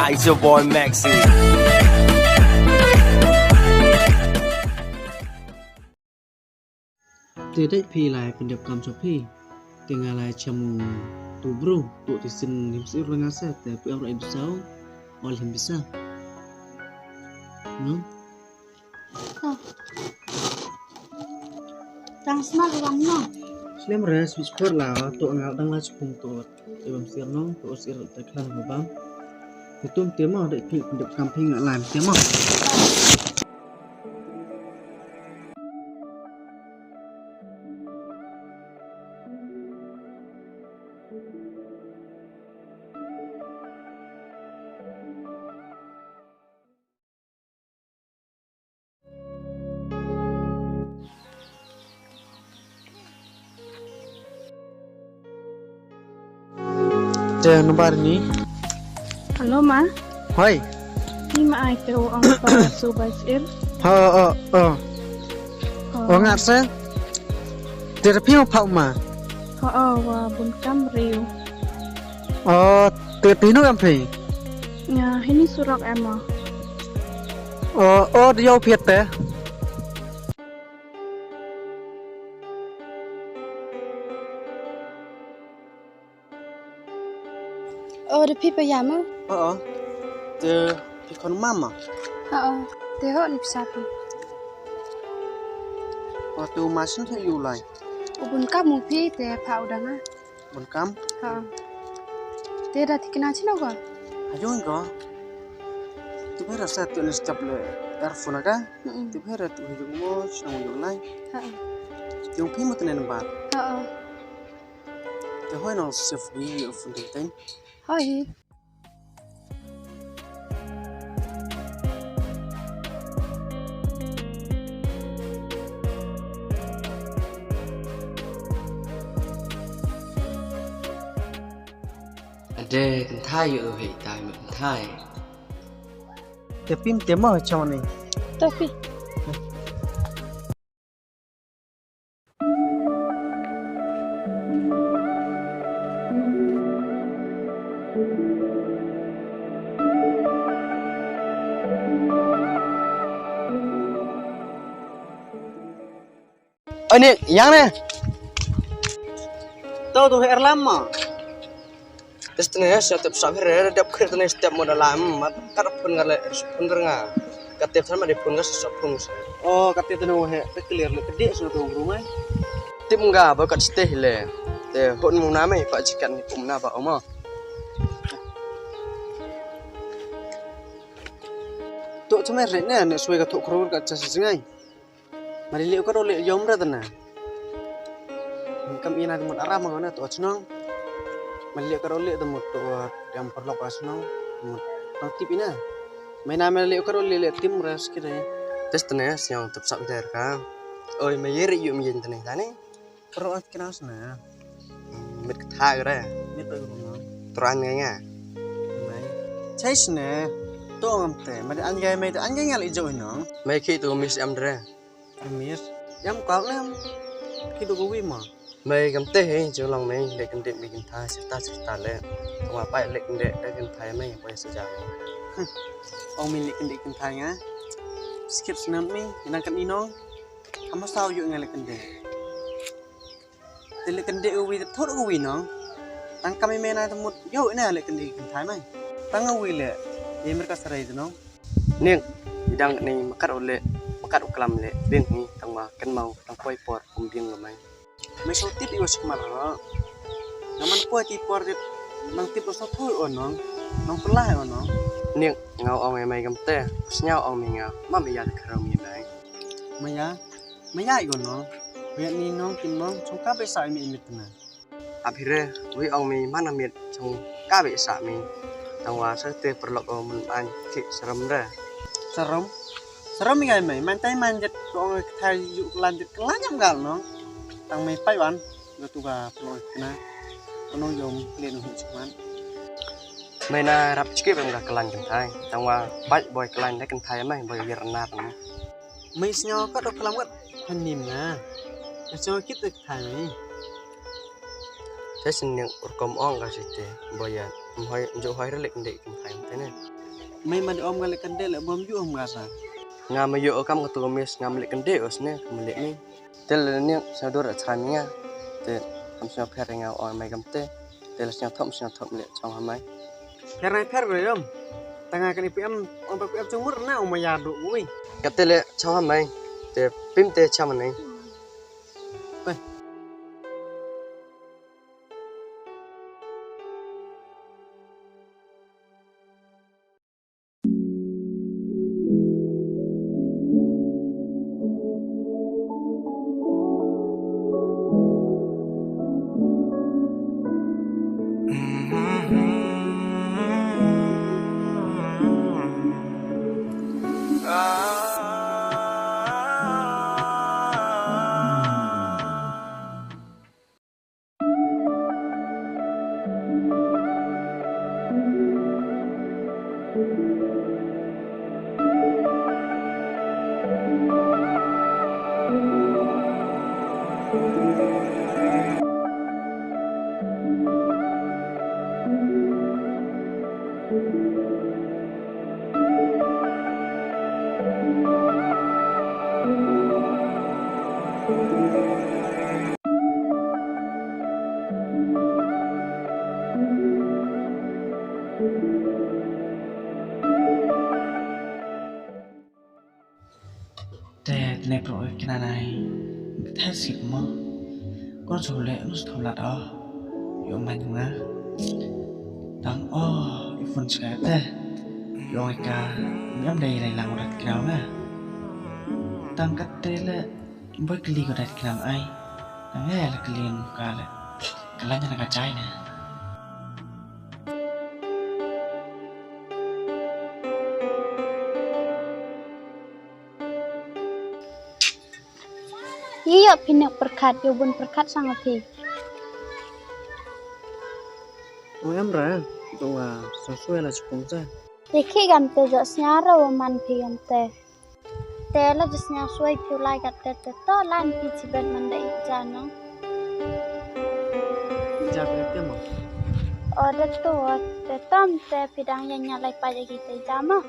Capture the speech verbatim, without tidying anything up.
It's your boy Maxi. Te dei phi lai pyndep kam cha phi. Te nga lai cham u tu bru, tu ti sin him sir la nga sa, te pu em rai bisaw, ol him bisa. No? Oh. Tang sma ka bang no. Slem res, bis per la, tu nga dang la chukung tu. Te bam sir no, tu sir te klan ka bang. Te tum te mo, dei phi pyndep kam phi nga lai te mo. Te number ni. Hello, ma. Hoi. Ni ma ai te o ong pa su bai sir. Ha, ha, ha. Oh. O ngar se. Te phi o pha ma. Ha, o wa bun kam riu. O, te phi nu kam phi. Ya, hini surok em o. O, o, de yo phi te. O, de phi pa ya mo? O, o. Te phi khon mama? O, o. Te ho ni pisa phi. O, tu ma sin phi yu lai. U bun kam u phi te pha u dang a. Bun kam? O. Te da thikna chino ko? Ayun ko. Tu phi rasa tu ni step le earphone ka? Mm-mm. Tu phi ra tu yu mo, chino yu lai. O, o. Yung phi mo tene number? O, o. Te hoi nong save wi yu phone teng teng. Hoi. Ade, kynthai yu hei tai ma kynthai. Te phi te mo chong ni. Te phi. Ani, yang ne? Tau tu her lama. Test ne, sa tep sa her, dep kre tene step mo da lam, mat kar phone nga le, phone nga. Ka tep than ma de phone nga sa phone. O, ka tep tene he, te clear le, te de sa tu rumah. Tip nga ba kat steh le. Te hon mu na me, pa chikan ni pum na ba oma. Tu chame re ne, ne sui ka thok khrur ka cha si ngai. Mari le ka ro le yom re tana. Kam ina mut aram ma ne tu chnong. Mari le ka ro le mut tu yam parlok chnong. Mut tang tip ina. Mai na mari le ka ro le le tim res kire. Test ne siang tep sap der ka. Oi, me yeri yu me yin tane tane. Pero at kena sna. Mit ka tha ka re. Mit ka no. Tran ngai nga. Mai. Chai sna. To ngam te. Mai an ngai mai an ngai ngal ijo no. Mai ki tu mis am dre. Mis. Yam ka lem. Ki tu ko wi ma. Mai kam te he jo long mai le kan de mi kan tha sita sita le. Twa pai le kan de kan tha mai pai sa ja. Ong mi le kan de kan tha nga. Skip snam mi nang kan inong. Ama saw yu nga le kan de. Te le kan de u wi te thot u wi no. Tang kami me na te mut yo ina le kan de kan thai mai. Tang u wi le. Ye mer ka sarai te no. Ning, idang ni makat u le, makat u klam le, bing ni tang ma kan mau tang poi por um bing lo mai. Mai so tip i wa sik mar ro. Naman poi ti por te nang tip so thoi o no. Nang pelai o no. Ning, ngau ong e mai kam te, snyau ong mi nga, mam ya le kharam mi mai. Maya, maya i ko no. Wi ni nong kin mong, chong ka be sa mi mit na. Ap hi re, wi ong mi man amit chong ka be sa mi. Tang wa sa te perlok o mun an ki saram re. Saram? Saram mi ngai mai, man tai man jet ko ong ka thai yu lan jet lan yam gal no. Tang mai pai wan, ga tu ga perlok kena. Kono yom le no hi chuman. Mai na rap chike bem ga klan kan thai. Tang wa pai boy klan da kan thai mai boy wir na. Mai snyaw kat o klam kat han nim nga. Snyaw kit ek thai ni. Te sin yang urkom ong ka site boya. Mhoi njo hoi relek ndek kan thai te ne. Mei man di om nga le kynde le bom ju om nga sa. Nga ma yoh kam ka tu miss nga ma le kynde os ne ma le ni. Te le ni sa dur a chran nga. Te kam sa pher nga o mai kam te. Te le sa thom sa thom le chong ha mai. Pher nai pher re yom. Tanga kani pi am om pa pi am chung mur na o ma ya du ui. Ka te le chong ha mai. Te pim te chong ha mai. Pe. Te, tene pro kena nai. Thai sik mo. Kon so le, nus thom lat o. Yo man nga. Tang o, i phone ska te. Yo ka, ngam dei lai lang rat kena nga. Tang kat te le, boy kli ko dat kena ai. Tang e le kli ka le. Kala nya na ka chai na. Yi yoh phi nek pyrkhat, yoh bun pyrkhat sang phi. Oi em ra, tu wa sa swe la chipung sa. Ye khi gam te jo sñiaw ra wa man phi gam te. Te la jo sñiaw swe phi u lai kat te te to lan phi chi ben man da i ja no. I ja te te mo. O de to te tom te phi dang ya nya lai pa ya ki te ja mo.